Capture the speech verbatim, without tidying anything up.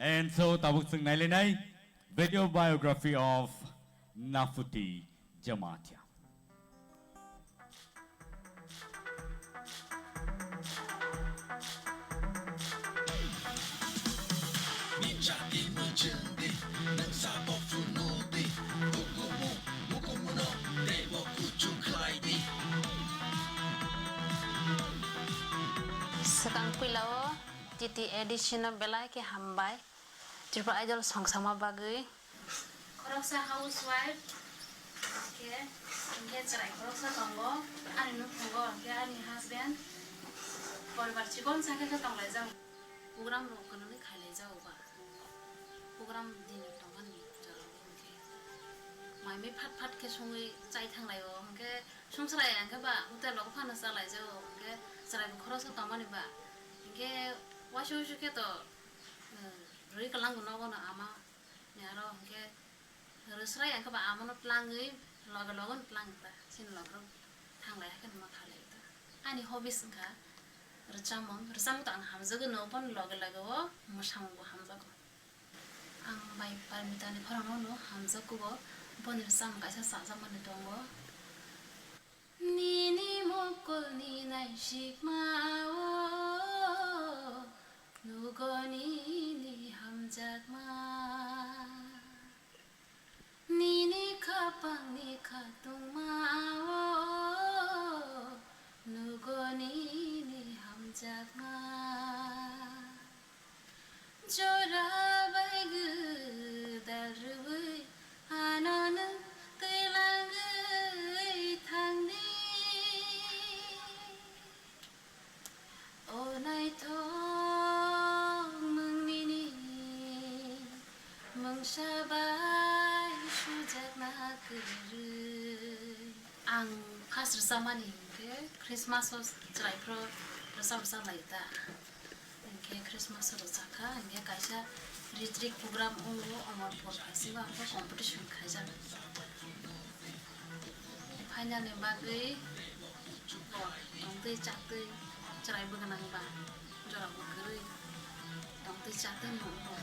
And so, tabuk chwng nailainai video biography of Nafuti Jamatia. Swkang puila o T T A D C no belai khe hambai Tripura Idol song sama bagwi. Khoroksa housewife, khe, hinkhe chwrai khoroksa tongo, ani nukhungo, hinkhe ani husband, poribar chikon sa khe khe tonglaijak. Program rok kwnwi khailaijago ba, program din tongmani jorao hinkhe mai mui phat phat khe songwi chai thanglaio, hinkhe songchrai hinkhe ba hotel rogo phano chalaijago, hinkhe chwrai bo khoroksa tongmani ba, hinkhe waisa waisa khe to, eh, rwi kwlangbo nogo no ama. Ni aro hinkhe rwsrai ang khe ba amono tlangwi loge loge no tlang ta. Chini loge rok thanglai hakhe no ma khalai ta. Ani hobbies wngkha rwchapmung. Rwchapmung to ang hamjagwi no, boni loge loge o mwsamung bo hamjago. Ang bai Parmita ni khorang no no hamjago bo. Boni rwchapmung kaisa chajakmani tongo. Nini mukulni naisikmao nugo nini hamjakma. Nini khapangni khatungmao nugo nini hamjakma. Jora bai gwdal rwui ano nwng twilangwi thangdi. O naithok mwng nini mungsa bai sujakna kwrwi. Ang first rwchapmani hinkhe Christmas o chwrai phuru rwchap rwchap lai ta. Hinkhe Christmas o rwchapkha, hinkhe kaisa ritrik program wngo, Omorpur Phaising o, ang khe competition khaijak. Final ni bagwi bo tongtwi chaktwi chwrai bwgwnang ba, jora bo kwrwi tongtwi chaktwi nwng bo.